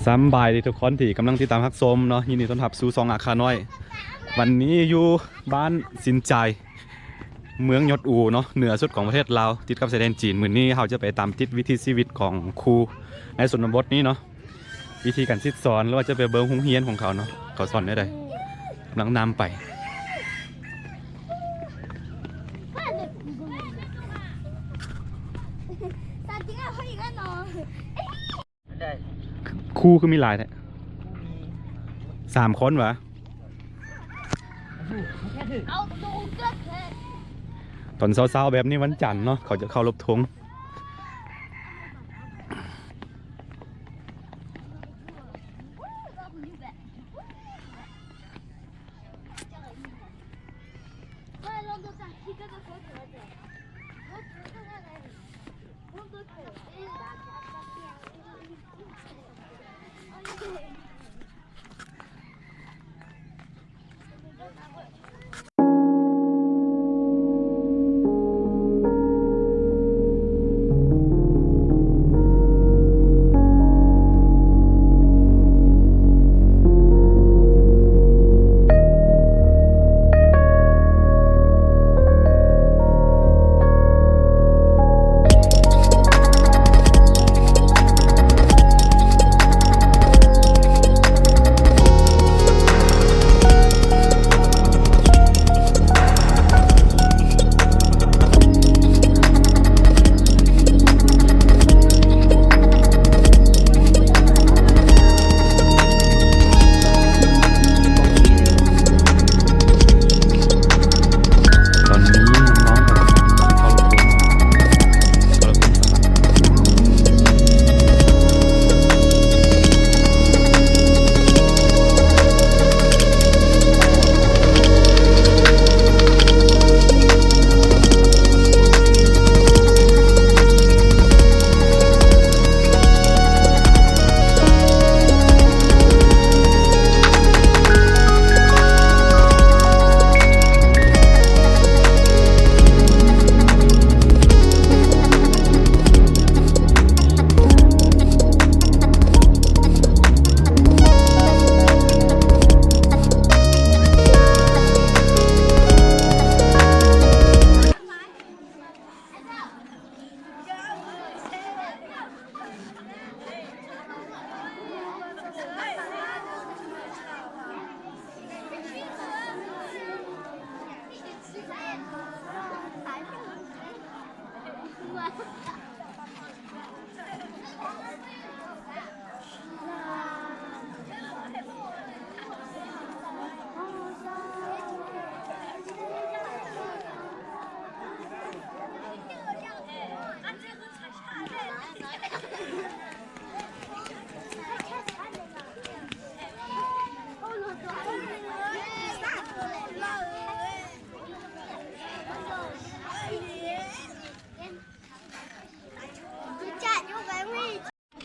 ສຳບາຍດີທຸກຄົນທີ່ກຳລັງຕິດຕາມຮັບຊົມເນາະ, ຍິນດີຕ້ອນຮັບສູ່ຊ່ອງອາຄານ້ອຍ. ວັນນີ້ຢູ່ບ້ານຊິນຈາຍ ເມືອງຍອດອູເນາະ, ເໜືອສຸດຂອງປະເທດລາວ ຕິດກັບຊາຍແດນຈີນ. ມື້ນີ້ເຮົາຈະໄປຕາມຕິດວິຖີຊີວິດຂອງຄູໃນຊົນນະບົດນີ້ເນາະ. ວິທີການສິດສອນ ຫຼືວ່າຈະໄປເບິ່ງໂຮງຮຽນຂອງເຂົາເນາະ, ເຂົາສອນແນວໃດ. ກຳລັງນຳໄປ. ຄູຄືມີຫຼາຍແທ້? ສາມຄົນຫວາ? ຕອນເຊົ້າໆແບບນີ້ວັນຈັນເນາະ, ເຂົາຈະເຄົາລົບທຸງ.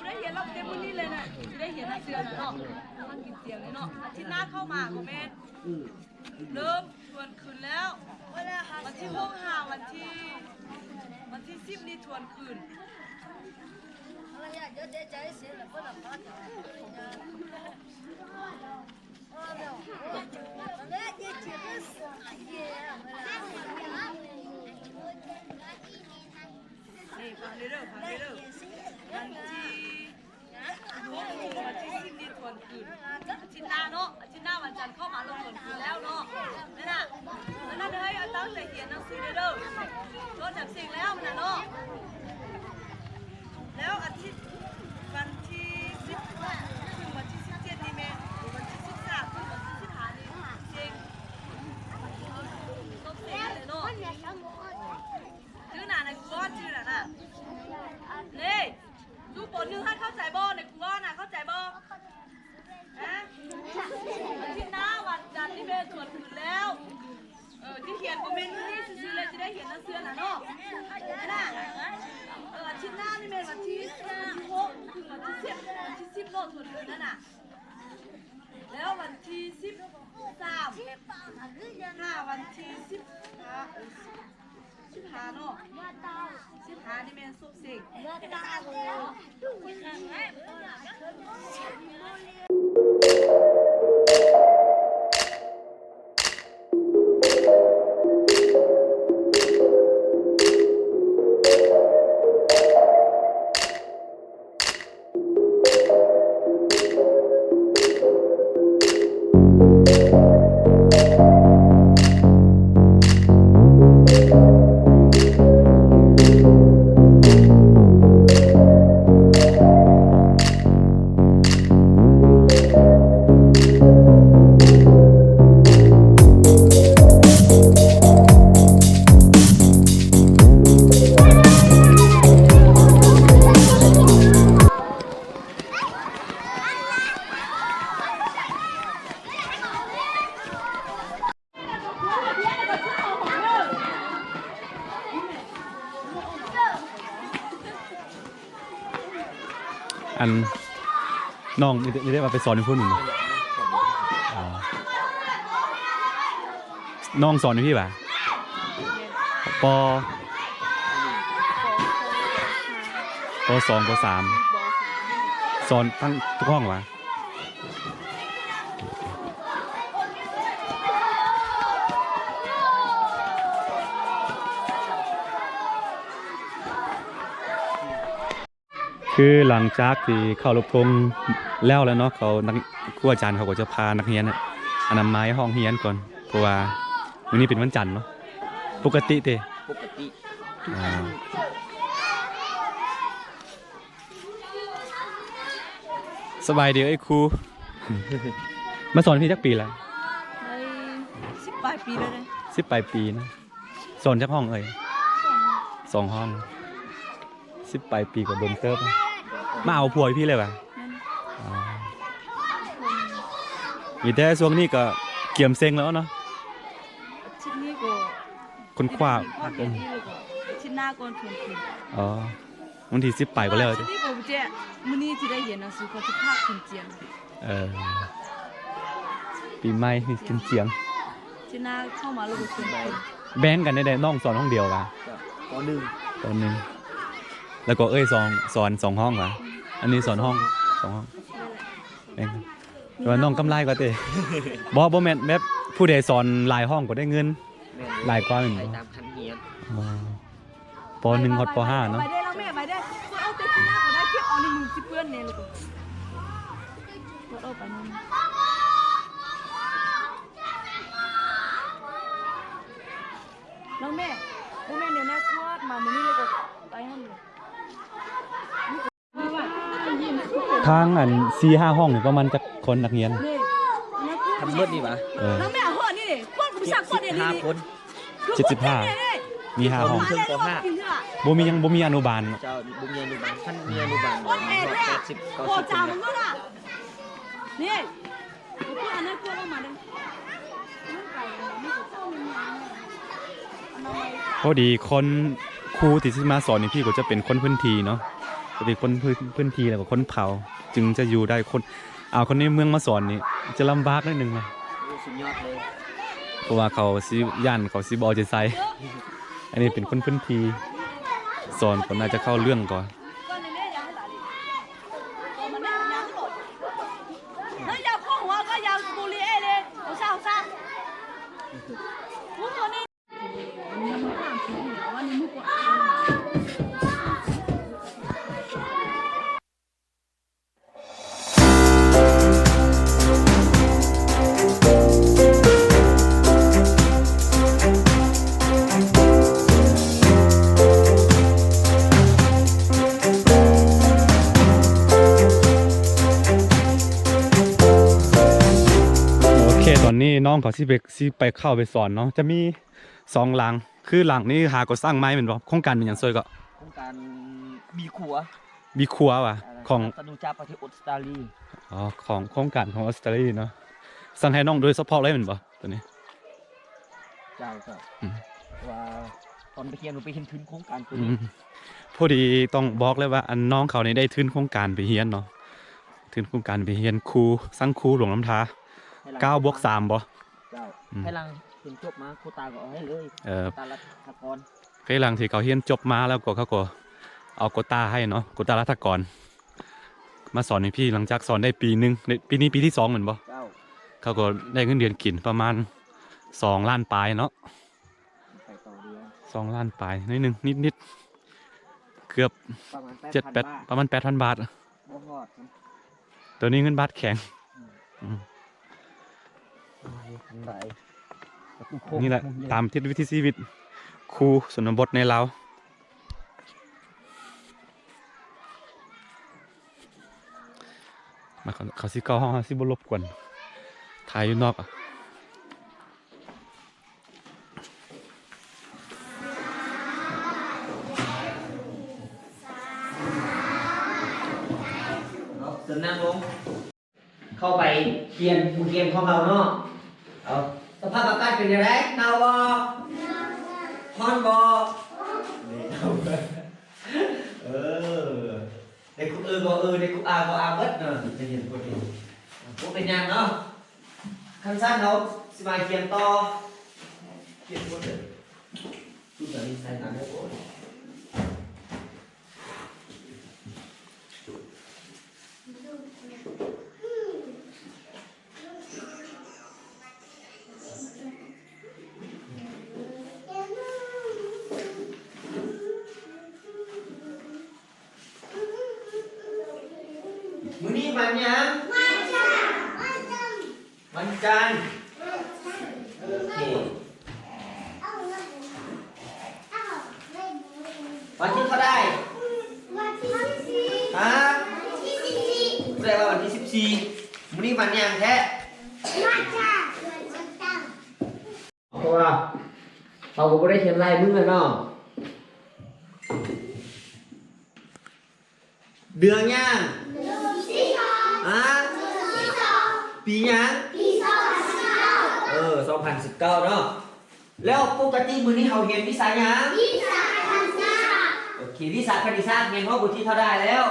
ໄດ້ຮຽນລອບເຕັມມື້ນີ້ເລີຍນະ, ຊິໄດ້ຮຽນໜັງສືແລ້ວເນາະ, ມາກິນຕຽງເລີຍເນາະ. ອາທິດໜ້າເຂົ້າມາກໍແມ່ນເລີ່ມທວນຄືນແລ້ວ, ວັນທີຫົກຫາວັນທີ ວັນທີສິບນີ້ທວນຄືນ. ນີ້ ຟັງເດີ ຟັງເດີ ວັນທີ ວັນທີສິບນີ້ທວນຄືນ. ອາທິດໜ້າເນາະ, ອາທິດໜ້າວັນຈັນເຂົ້າມາລາວທວນຄືນແລ້ວເນາະ. ນັ້ນນະ ນັ້ນນະ ເຮີ້ຍ ເອົາຕັ້ງໃຈຮຽນໜັງສືເດີ. ໂດນຈັບເສັງແລ້ວນະເນາະ. ແລ້ວອາທິດ ວັນທີສິບເອັດ ເຖິງວັນທີສິບເຈັດນີ້ແມ່ນ ຫຼືວັນທີສິບສາມ ເຖິງວັນທີສິບຫ້ານີ້ເສັງ ຕ້ອງເສັງເລີຍເນາະ. ຈື່ໜ້ານະ ກູວ່າຈື່ໜ້ານະ ເດ້. ຢູ່ ປໍໜຶ່ງ ຫັ້ນເຂົ້າໃຈບໍ່ ໃນກູວ່ານະ ເຂົ້າ ນັ້ນນະ ແລ້ວວັນທີສິບສາມ ຫ້າ ວັນທີສິບຫ້າ ເອີ ສິບຫ້າເນາະ ສິບຫ້ານີ້ແມ່ນສົບເສັງ. ອັນ ນ້ອງ ນີ້ ນີ້ໄດ້ວ່າໄປສອນຢູ່ພຸ້ນ. ອໍ ນ້ອງສອນຢູ່ພີ້ຫວາ? ປ ປ ສອງ ປ ສາມ ສອນທັງທຸກຫ້ອງຫວາ? ຄືຫຼັງຈາກທີ່ເຄົາລົບທົງແລ້ວແລ້ວເນາະ ເຂົາ ນັກ ຄູອາຈານເຂົາກໍຈະພານັກຮຽນອະນາໄມຫ້ອງຮຽນກ່ອນ ເພາະວ່າມື້ນີ້ເປັນວັນຈັນເນາະ. ປົກກະຕິເດ? ປົກກະຕິ ທຸກ ອ່າ ສະບາຍດີເອີຍຄູ ມາສອນທີ່ນີ້ຈັກປີແລ້ວ? ໄດ້ສິບປາຍປີແລ້ວເດ້. ສິບປາຍປີນະ. ສອນຈັກຫ້ອງເອີຍ? ສອງຫ້ອງ. ສິບປາຍປີກໍດົນເຕີບ. ມາເອົາຜົວຢູ່ພີ້ເລີຍຫວາ? ແມ່ນ. ອໍ ມີແຕ່ຊ່ວງນີ້ກໍກຽມເສັງແລ້ວເນາະ. ອາທິດນີ້ກໍຄົ້ນຄວ້າ ອາທິດໜ້າກ່ອນເຖິງ. ອໍ ວັນທີສິບປາຍກໍແລ້ວ. ອາທິດນີ້ກໍບໍ່ແຈ້ ມື້ນີ້ຊິໄດ້ຮຽນໜັງສື ກໍຊິພາກຂຶ້ນຈຽງ. ເອີ ປີໃໝ່ຂຶ້ນຈຽງ. ອາທິດໜ້າເຂົ້າມາແລ້ວກໍຂຶ້ນ. ແບ່ງກັນໄດ້ ນ້ອງສອນຫ້ອງດຽວຫວາ? ປໍໜຶ່ງ ປໍໜຶ່ງ ແລ້ວກໍເອີຍສອນ ສອນສອງຫ້ອງຫວາ? ອັນນີ້ສອນຫ້ອງສອງຫ້ອງ. ແບ່ງກັນ ແຕ່ວ່ານ້ອງກຳໄລກວ່າເຕ. ບໍ່ ບໍ່ແມ່ນ ແບບຜູ້ໃດສອນຫຼາຍຫ້ອງກໍໄດ້ເງິນ. ແມ່ນ ຫຼາຍກວ່າແມ່ນບໍ່? ໄປຕາມຂັ້ນຮຽນ. ອໍ ປໍໜຶ່ງຮອດປໍຫ້າເນາະ. ໄປເດີລາວແມ່ ໄປເດີ. ເອົາແຕ່ທີ່ໜ້າກໍໄດ້ ເກັບເອົາໃນມືຊິເປື້ອນແນ່. ແລ້ວກໍກວດອອກໄປນັ້ນ. ລາວແມ່ ບໍ່ແມ່ນແນວນັ້ນ ກວດມາມື້ນີ້ແລ້ວກໍໄປຫັ້ນເລີຍ. ທາງອັນສີ່ຫ້າຫ້ອງນີ້ປະມານຈັກຄົນນັກຮຽນ? ທັງໝົດນີ້ຫວາ? ເອີ ເຈັດສິບຫ້າຄົນ ມີຫ້າຫ້ອງ ບໍ່ມີຫຍັງ ບໍ່ມີອະນຸບານ. ເຈົ້າ ບໍ່ມີອະນຸບານ ຄັນມີອະນຸບານກໍຮອດແປດສິບ ເກົ້າສິບຄົນ. ນີ້ ພໍດີຄົນຄູທີ່ຊິມາສອນຢູ່ພີ້ກໍຈະເປັນຄົນພື້ນທີ່ເນາະ ກໍເປັນຄົນພື້ນ ພື້ນທີ່ ແລ້ວກໍຄົນເຜົ່າ ຈຶ່ງຈະຢູ່ໄດ້. ຄົນ ເອົາຄົນໃນເມືອງມາສອນນີ້ຈະລຳບາກໜ້ອຍໜຶ່ງນະ. ໂອ້ ສຸດຍອດເລີຍ. ເພາະວ່າເຂົາຊິ ຢ້ານເຂົາຊິບໍ່ເອົາໃຈໃສ່. ອັນນີ້ເປັນຄົນພື້ນທີ່ສອນ ກໍໜ້າຈະເຂົ້າເລື່ອງກວ່າ. ໂອເຄ ຕອນນີ້ນ້ອງເຂົາຊິໄປ ຊິໄປເຂົ້າໄປສອນເນາະ. ຈະມີສອງຫຼັງ ຄືຫຼັງນີ້ຫາກໍ່ສ້າງໃໝ່ແມ່ນບໍ່? ໂຄງການເປັນຫຍັງຊ່ວຍເກາະ? ໂຄງການບີຄົວ. ບີຄົວຫວາ? ຂອງ ສະໜູຈາກປະເທດອົດສະຕາລີ. ອໍ ຂອງໂຄງການຂອງອົດສະຕາລີເນາະ. ສັ່ງໃຫ້ນ້ອງໂດຍສະເພາະເລີຍແມ່ນບໍ່ ໂຕນີ້? ເຈົ້າ ເຈົ້າ. ອືມ ວ່າຕອນໄປຮຽນ ໄປເຫັນທຶນໂຄງການໂຕນີ້. ອືມ ພໍດີຕ້ອງບອກເລີຍວ່າ ອັນ ນ້ອງເຂົານີ້ໄດ້ທຶນໂຄງການໄປຮຽນເນາະ. ທຶນໂຄງການໄປຮຽນຄູ ສັງຄູຫຼວງນ້ຳທາ ເກົ້າບວກສາມບໍ່? ເຈົ້າ ອືມ ພາຍຫຼັງຮຽນຈົບມາໂຄຕາກໍເອົາໃຫ້ເລີຍ ເອີ ໂຄຕາລັດຖະກອນ ພາຍຫຼັງທີ່ເຂົາຮຽນຈົບມາແລ້ວກໍ ເຂົາກໍເອົາໂຄຕາໃຫ້ເນາະ ໂຄຕາລັດຖະກອນ ມາສອນໃຫ້ພີ້ ຫຼັງຈາກສອນໄດ້ປີໜຶ່ງ ໃນປີນີ້ປີທີສອງແມ່ນບໍ່? ເຈົ້າ ເຂົາກໍໄດ້ເງິນເດືອນກິນປະມານສອງລ້ານປາຍເນາະ ໄປຕໍ່ເດືອນ ສອງລ້ານປາຍໜ້ອຍໜຶ່ງ ນິດໆ ເກືອບ ປະມານ ເຈັດແປດ ປະມານແປດພັນບາດ ບໍ່ຮອດ ໂຕນີ້ເງິນບາດແຂງ ອືມ ອືມ ໂອ້ຍ ທັນໄດ້ ນີ້ແຫຼະ ຕາມທິດວິຖີຊີວິດຄູຊົນນະບົດໃນລາວ ມາ ເຂົາ ເຂົາຊິເຂົ້າຫ້ອງ ເຮົາຊິບໍ່ລົບກວນ ຖ່າຍຢູ່ນອກ ເນາະ ເຊີນນັ່ງລົງ ເຂົ້າໄປຮຽນ ໂຮງຮຽນຂອງເຮົາເນາະ ເອົາ ສະພາບອາກາດເປັນຈັ່ງໃດ? ໜາວບໍ່? ຮ້ອນບໍ່? ເອີ ໄດ້ຄຸກເອີກໍເອີ ໄດ້ຄຸກອາກໍອາເບິດເນາະ ໄດ້ຮຽນບົດນີ້ ບໍ່ເປັນຫຍັງເນາະ ຄັນຊັ້ນເຮົາຊິມາຮຽນຕໍ່ ຮຽນບົດເດີ ຊຸດອັນນີ້ໃສ່ກັນໄດ້ບໍ່? ມື້ນີ້ວັນຫຍັງ? ວັນຈັນ ວັນຈັນ ວັນຈັນ ໂອເຄ ວັນທີເທົ່າໃດ? ວັນທີສິບສີ່ ຮະ? ວັນທີສິບສີ່ ຜູ້ໃດວ່າວັນທີສິບສີ່? ມື້ນີ້ວັນຫຍັງແທ້? ວັນຈັນ ວັນຈັນ ເພາະວ່າເຮົາກໍບໍ່ໄດ້ຮຽນຫຼາຍມື້ແລ້ວເນາະ ເດືອນຫຍັງ? ເດືອນທີສອງ ຮະ? ເດືອນທີສອງ ປີຫຍັງ? ປີສອງພັນສິບເກົ້າ ເອີ ສອງພັນສິບເກົ້າເນາະ ແລ້ວປົກກະຕິມື້ນີ້ເຮົາຮຽນວິຊາຫຍັງ? ວິຊາຄະນິດສາດ ໂອເຄ ວິຊາຄະນິດສາດຮຽນຮອດບົດທີເທົ່າໃດແລ້ວ?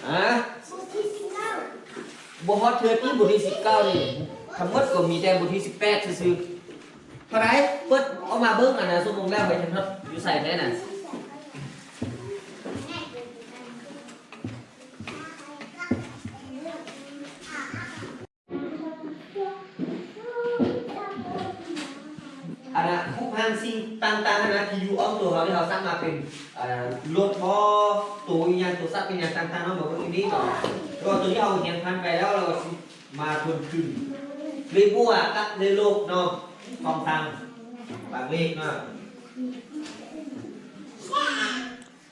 ຮະ? ບົດທີສິບເກົ້າ ບໍ່ຮອດເທື່ອຕິ ບົດທີສິບເກົ້ານີ້ ທັງໝົດກໍມີແຕ່ບົດທີສິບແປດຊື່ໆ ເທົ່າໃດ? ເປີດອອກມາເບິ່ງ ອັນນັ້ນຊົ່ວໂມງແລ້ວ ໄປທັນຮອດຢູ່ໃສແທ້ນະ? ອັນນະ ຮູບຮ່າງສິ່ງຕ່າງໆຫັ້ນນະ ທີ່ຢູ່ອ້ອມຕົວເຮົານີ້ ເຮົາສ້າງມາເປັນ ອ່າ ລົດບໍ ໂຕອີ່ຫຍັງ ໂຕສັດອີ່ຫຍັງຕ່າງໆເນາະ ມາເບິ່ງຢູ່ນີ້ເນາະ ແລ້ວກໍໂຕທີ່ເຮົາຮຽນຜ່ານໄປແລ້ວ ແລ້ວກໍຊິມາທວນຄືນ ເລກບວກກັບເລກລົບເນາະ ສອງທາງບາງເລກເນາະ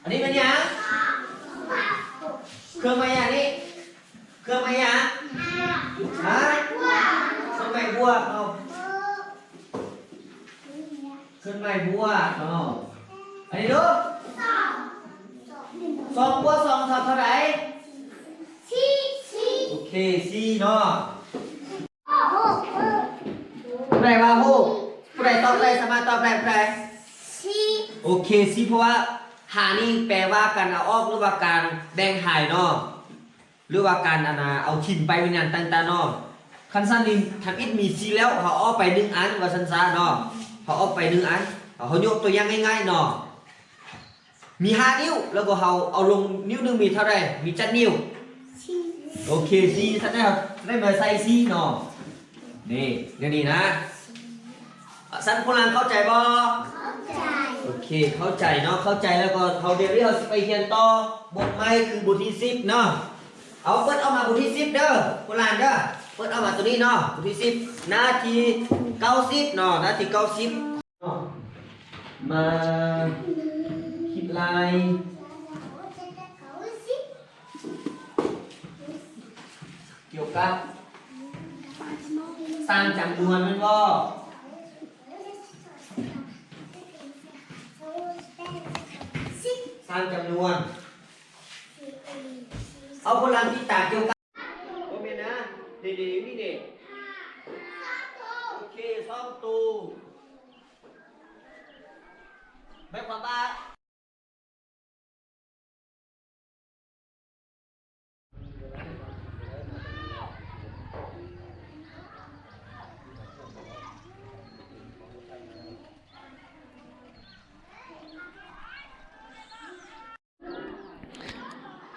ອັນນີ້ແມ່ນຫຍັງ? ເຄື່ອງໝາຍຫຍັງນີ້? ເຄື່ອງໝາຍຫຍັງ? ຮະ? ເຄື່ອງໝາຍບວກເນາະ ເຄື່ອງໝາຍບວກເນາະ ອັນນີ້ດູ ສອງບວກສອງເທົ່າເທົ່າໃດ? ສີ່ ສີ່ ໂອເຄ ສີ່ເນາະ ຜູ້ໃດວ່າຫົກ? ຜູ້ໃດຕອບໄດ້ ສາມາດຕອບໄດ້ ຜູ້ໃດ? ສີ່ ໂອເຄ ສີ່ ເພາະວ່າຫານີ້ແປວ່າການເອົາອອກ ຫຼືວ່າການແບ່ງຫາຍເນາະ ຫຼືວ່າການ ອັນນ່າ ເອົາຖິ້ມໄປ ແມ່ນຫຍັງຕ່າງໆເນາະ ຄັນຊັ້ນນີ້ ທຳອິດມີສີ່ແລ້ວ ເຮົາເອົາອອກໄປໜຶ່ງອັນ ວ່າຊັ້ນຊະເນາະ ເຮົາເອົາອອກໄປໜຶ່ງອັນ ເຮົາຍົກຕົວຢ່າງງ່າຍໆເນາະ ມີຫ້ານິ້ວ ແລ້ວກໍເຮົາເອົາລົງນິ້ວໜຶ່ງມີເທົ່າໃດ? ມີຈັກນິ້ວ? ສີ່ ໂອເຄ ສີ່ ຊັ້ນແລ້ວ ໄດ້ມາໃສ່ສີ່ເນາະ ນີ້ ແນວນີ້ນະ ຊັ້ນຜູ້ຫຼັງເຂົ້າໃຈບໍ່? ເຂົ້າໃຈ ໂອເຄ ເຂົ້າໃຈເນາະ ເຂົ້າໃຈແລ້ວກໍເຮົາ ດຽວນີ້ເຮົາຊິໄປຮຽນຕໍ່ ບົດໃໝ່ຄືບົດທີສິບເນາະ ເອົາ ເປີດອອກມາບົດທີສິບເດີ ຜູ້ຫຼັງເດີ ເປີດອອກມາຕົວນີ້ເນາະ ບົດທີສິບ ໜ້າທີເກົ້າສິບເນາະ ໜ້າທີເກົ້າສິບ ມາຄິດລາຍ ກ່ຽວກັບສ້າງຈຳນວນແມ່ນບໍ່? ສ້າງຈຳນວນ ເອົາ ຜູ້ຫຼັງຕິດຕາກ່ຽວກັບ ບໍ່ແມ່ນນະ ນີ້ໆ ນີ້ເດ ໂອເຄ ສອງໂຕ ໝາຍຄວາມວ່າ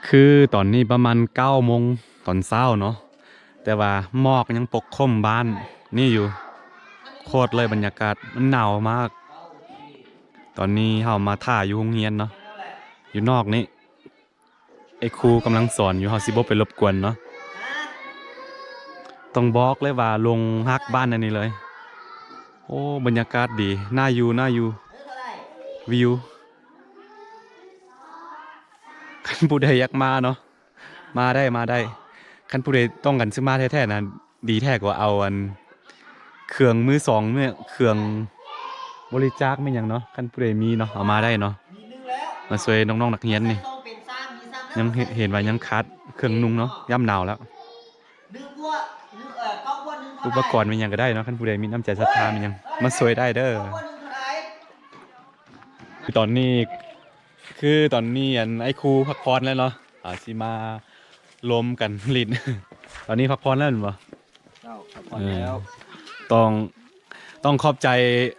ຄືຕອນນີ້ປະມານເກົ້າໂມງຕອນເຊົ້າເນາະ ແຕ່ວ່າໝອກຍັງປົກຄຸມບ້ານນີ້ຢູ່. ໂຄດເລີຍບັນຍາກາດ ມັນໜາວມາກ. ຕອນນີ້ເຮົາມາຖ້າຢູ່ໂຮງຮຽນເນາະ ຢູ່ນອກນີ້ ໄອ້ຄູກຳລັງສອນຢູ່ ເຮົາຊິບໍ່ໄປລົບກວນເນາະ. ຕ້ອງບອກເລີຍວ່າຫຼົງຮັກບ້ານອັນນີ້ເລີຍ. ໂອ້ ບັນຍາກາດດີ ໜ້າຢູ່ ໜ້າຢູ່ ວິວ. ຄັນຜູ້ໃດຢາກມາເນາະ ມາໄດ້ ມາໄດ້. ຄັນຜູ້ໃດຕ້ອງການຊື້ມາແທ້ໆນະ ດີແທ້ກວ່າເອົາອັນ ເຄື່ອງມືສອງ ເຄື່ອງບໍລິຈາກແມ່ນຫຍັງເນາະ ຄັນຜູ້ໃດມີເນາະ ເອົາມາໄດ້ເນາະ ມາຊ່ວຍນ້ອງໆນັກຮຽນນີ້. ຍັງເຫັນ ເຫັນວ່າຍັງຂາດເຄື່ອງນຸ່ງເນາະ ຍາມໜາວແລ້ວ. ອຸປະກອນແມ່ນຫຍັງກໍໄດ້ເນາະ ຄັນຜູ້ໃດມີນ້ຳໃຈສັດທາແມ່ນຫຍັງ ມາຊ່ວຍໄດ້ເດີ. ຄືຕອນນີ້ ຄືຕອນນີ້ອັນ ໄອ້ຄູພັກຜ່ອນແລ້ວເນາະ ອາ ຊິມາລົມກັນຫຼິ້ນ. ຕອນນີ້ພັກຜ່ອນແລ້ວແມ່ນບໍ່? ເຈົ້າ ພັກຜ່ອນແລ້ວ. ເອີ ຕ້ອງ ຕ້ອງຂອບໃຈ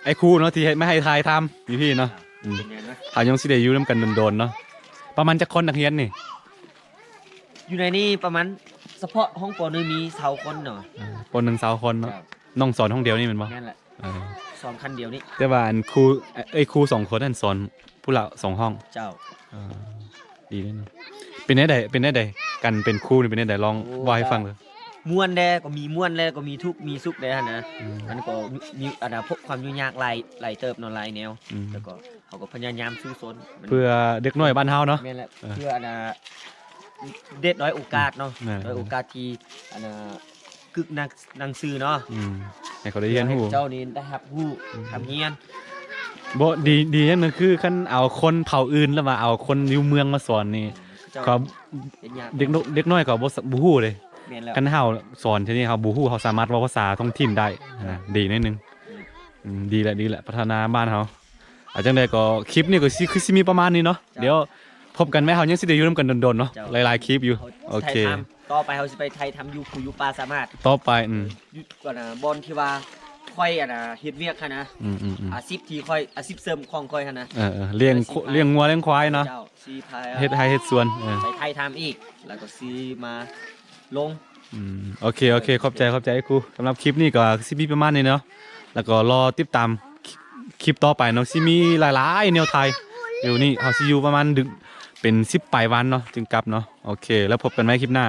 ໄອ້ຄູເນາະ ທີ່ເຮັດ ມາໃຫ້ຖ່າຍທຳຢູ່ພີ້ເນາະ. ອືມ ເປັນຫຍັງນະ? ເຮົາຍັງຊິໄດ້ຢູ່ນຳກັນດົນໆເນາະ. ປະມານຈັກຄົນນັກຮຽນນີ້? ຢູ່ໃນນີ້ປະມານ ສະເພາະຫ້ອງ ປໍໜຶ່ງ ມີຊາວຄົນເນາະ. ເອີ ປໍໜຶ່ງ ຊາວຄົນເນາະ. ເຈົ້າ. ນ້ອງສອນຫ້ອງດຽວນີ້ແມ່ນບໍ່? ແມ່ນແຫຼະ. ເອີ ສອນຄັນດຽວນີ້. ແຕ່ວ່າອັນຄູ ເອີ ຄູສອງຄົນນັ້ນສອນຜູ້ລະສອງຫ້ອງ. ເຈົ້າ. ເອີ ດີເດ້ເນາະ. ເປັນແນວໃດ ເປັນແນວໃດ ການເປັນຄູນີ້ເປັນແນວໃດ? ລອງ ໂອ້ ເວົ້າໃຫ້ຟັງເດີ. ມ່ວນແດ່ ກໍມີມ່ວນແດ່ ກໍມີທຸກ ມີສຸກແດ່ຫັ້ນນະ. ອືມ ມັນກໍມີ ມີອັນນະ ພົບຄວາມຫຍຸ້ງຍາກຫຼາຍ ຫຼາຍເຕີບເນາະ ຫຼາຍແນວ. ອືມ ແລ້ວກໍ ເຮົາກໍພະຍາຍາມສູ້ຊົນ ມັນ ເພື່ອເດັກນ້ອຍບ້ານເຮົາເນາະ. ແມ່ນແຫຼະ. ເອີ ເພື່ອອັນນະ ເດັກນ້ອຍໂອກາດເນາະ. ແມ່ນ ໂດຍໂອກາດທີ່ອັນນະ ກຶກນັກໜັງສືເນາະ. ອືມ ໃຫ້ເຂົາໄດ້ຮຽນຮູ້ ເພື່ອໃຫ້ເຈົ້ານີ້ໄດ້ຮັບຮູ້ ອືມ ຄຳຮຽນ. ບໍ່ ດີ ດີຢ່າງໜຶ່ງຄື ຄັນເອົາຄົນເຜົ່າອື່ນ ຫຼືວ່າເອົາຄົນຢູ່ເມືອງມາສອນນີ້ ເຂົາ ເດັກນ້ອຍ ເດັກນ້ອຍເຂົາບໍ່ ບໍ່ຮູ້ເດ້. ແມ່ນແລ້ວ. ຄັນເຮົາສອນທີ່ນີ້ ເຮົາບໍ່ຮູ້ ເຮົາສາມາດເວົ້າພາສາທ້ອງຖິ່ນໄດ້ນະ ດີໜ້ອຍໜຶ່ງ. ອືມ ອືມ ດີແຫຼະ ດີແຫຼະ ພັດທະນາບ້ານເຮົາ. ເອົາ ຈັ່ງໃດກໍຄລິບນີ້ກໍຊິ ຄືຊິມີປະມານນີ້ເນາະ. ເຈົ້າ. ດຽວພົບກັນໃໝ່ ເຮົາຍັງຊິໄດ້ຢູ່ນຳກັນດົນໆເນາະ. ເຈົ້າ. ຫຼາຍໆຄລິບຢູ່. ໂອເຄ ຕໍ່ໄປເຮົາຊິໄປຖ່າຍທຳຢູ່ພູຢູ່ປ່າສາມາດ ຕໍ່ໄປ. ອືມ ຢູ່ອັນນະ ບ່ອນທີ່ວ່າຂ້ອຍອັນນະ ເຮັດວຽກຫັ້ນນະ. ອືມໆໆ ອາຊີບທີ່ຂ້ອຍ ອາຊີບເສີມຂອງຂ້ອຍຫັ້ນນະ. ເອີໆ ລ້ຽງ ລ້ຽງງົວລ້ຽງຄວາຍເນາະ. ເຈົ້າ. ຊິພາ ເຮັດໄຮ່ເຮັດສວນ. ເອີ ໄປຖ່າຍທຳອີກ ແລ້ວກໍຊິມາລົງ. ອືມ ໂອເຄ ໂອເຄ ຂອບໃຈ ຂອບໃຈຄູ. ສຳລັບຄລິບນີ້ກໍຊິມີປະມານນີ້ເນາະ ແລ້ວກໍລໍຕິດຕາມຄລິບຕໍ່ໄປເນາະ ຊິມີຫຼາຍໆແນວຖ່າຍຢູ່ນີ້. ເຮົາຊິຢູ່ປະມານເປັນສິບປາຍວັນເນາະ ຈຶ່ງກັບເນາະ. ໂອເຄ ແລ້ວພົບກັນໃໝ່ຄລິບໜ້າ.